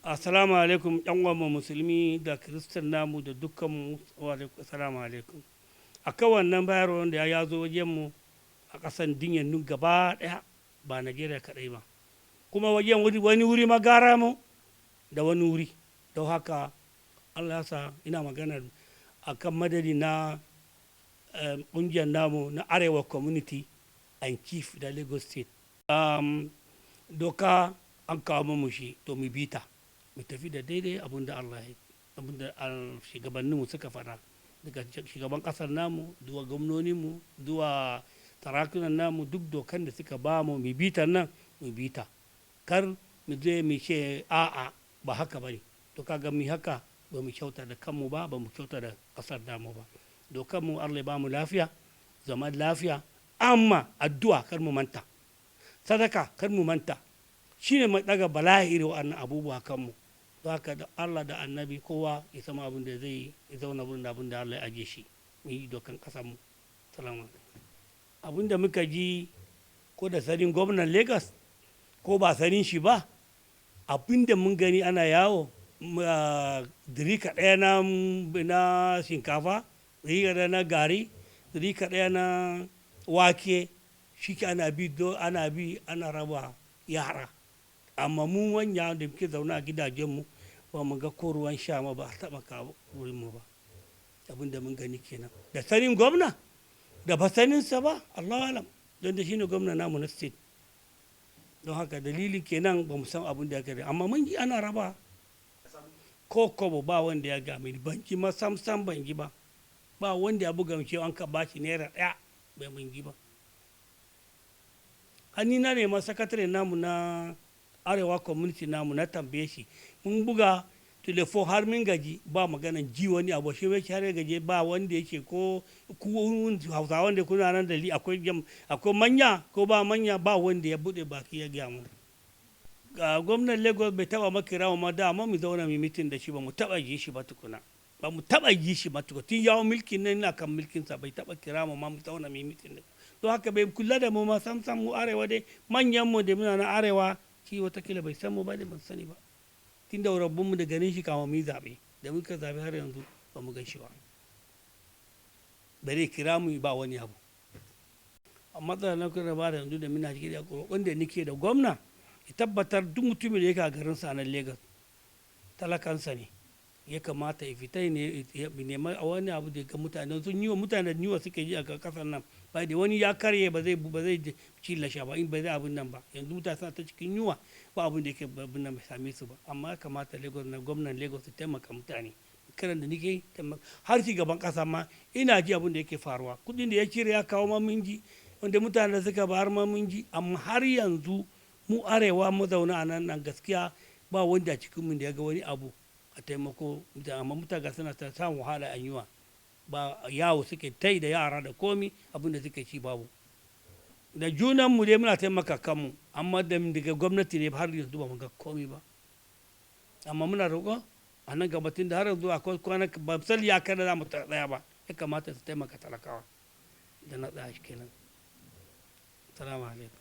Assalamu alaikum, yan uwan Musulmi da Kiristan namu da dukkan mu, wa alaikum, assalamu alaikum. Akan wannan bayarwar da ya zo wajen mu a ƙasan duniyar nun gaba ɗaya, ba Najeriya kaɗai ba, kuma wajen wani wuri ma gara mu da wani wuri. Don haka Allah ya sa ina magana akan madadi na ƙungiyar namu na Arewa Community and Chief da Lagos State. Doka an kawo mu shi, to mu bita, mu tafi da daidai abin da Allah ya, abin da shugabanninmu suka faɗa, daga shugaban ƙasar namu zuwa gwamnoninmu zuwa sarakunan namu. Duk dokan da suka ba mu, mu bita nan, mu bita. Kar mu je mu ce a'a, ba haka bane. To kaga mu haka ba mu kyauta da kanmu ba, ba mu kyauta da ƙasar namu ba. Dokan mu, Allah ya ba mu lafiya, zaman lafiya. Amma addu'a kar mu manta, sadaka kar mu manta, shine mai daga bala'i irin wannan abubuwa kanmu. Don haka da Allah da Annabi, kowa ya sama abin da zai yi, zauna wurin da abin da Allah ya aje shi, mu yi dokan kasar mu. Salamu. Abin da muka ji, ko da sanin gwamnan Lagos ko ba sanin shi ba, abin da mun gani ana yawo, dirika ɗaya na shinkafa, dirika ɗaya na gari, dirika ɗaya na wake, shi ke ana bi, ana bi ana raba yara. Amma mu manya da muke zaune a gidajenmu, ba mu ga ko ruwan sha ma ba a taɓa kawo wurinmu ba. Abin da mun gani kenan. Da sanin gwamna da ba saninsa ba, Allahu alam, don da shine gwamna namu na state. Don haka dalilin kenan ba mu san abin da ya gari, amma mun ji ana raba. Ko kobo ba wanda ya gami, ban ji ma sam sam, ban ji ba. Ba wanda ya buga cewa an ka bashi naira 1, bai mun ji ba. Hanni na nema sakatare namu na Arewa Community namu, na tambaye shi. Mun buga telefon har mun gaji, ba maganan ji wani abu. Shi wai har gaje, ba wanda yake ko ku Hausawan da kuna nan da akwai akwai manya ko ba manya, ba wanda ya bude baki ya gaya mu. Ga gwamnan Lagos bai taba makira ma da mu zauna mu meeting da shi ba, mu taba ji shi ba tukuna, ba mu taba ji shi ba tukuna. Tun yawon mulkin nan ina kan mulkin sa, bai taba kira mu ma mu zauna mu meeting da. Don haka bai kula da mu ma sam sam. Mu Arewa dai, manyan mu da muna na Arewa, shi watakila bai san mu ba da ban sani ba. Tun da rabbun mu da ganin shi kama mu yi zaɓe, da muka zaɓe har yanzu ba mu gan shi ba, bare kira mu ba wani abu. A matsalar na kuma ba da yanzu da muna cikin da wanda nake da gwamna, ya tabbatar duk mutumin da yake a garin sa na Lagos talakansa ne, ya kamata ya fita ne ya nema a wani abu da ga mutane sun yi wa mutane yiwa suke ji a kasar nan. Ba da wani ya karye, ba zai ci lasha ba, in ba zai abin nan ba. Yanzu mutane suna ta cikin yunwa, ba abin da yake abin nan bai same su ba. Amma ya kamata Lagos na gwamnan Lagos su taimaka mutane. Kiran da nake har gaban kasa ma, ina ji abin da yake faruwa. Kudin da ya cire ya kawo ma mun ji, wanda mutane da suka bayar ma mun ji. Amma har yanzu mu Arewa mazauna a nan gaskiya ba wanda a cikin mu da ya ga wani abu a taimako. Amma mutane suna ta samun wahala a yiwa ba, yawo suke tai da yara da komi, abin da suke ci babu. Da junan mu dai muna taimaka kanmu, amma da daga gwamnati ne har yanzu ba mu ga komi ba. Amma muna roƙo a nan gaba, tun da har yanzu akwai kwana, ba sali ya kada za mu tsaya ba, ya kamata su taimaka talakawa. Da na tsaya shi kenan. Salamu alaikum.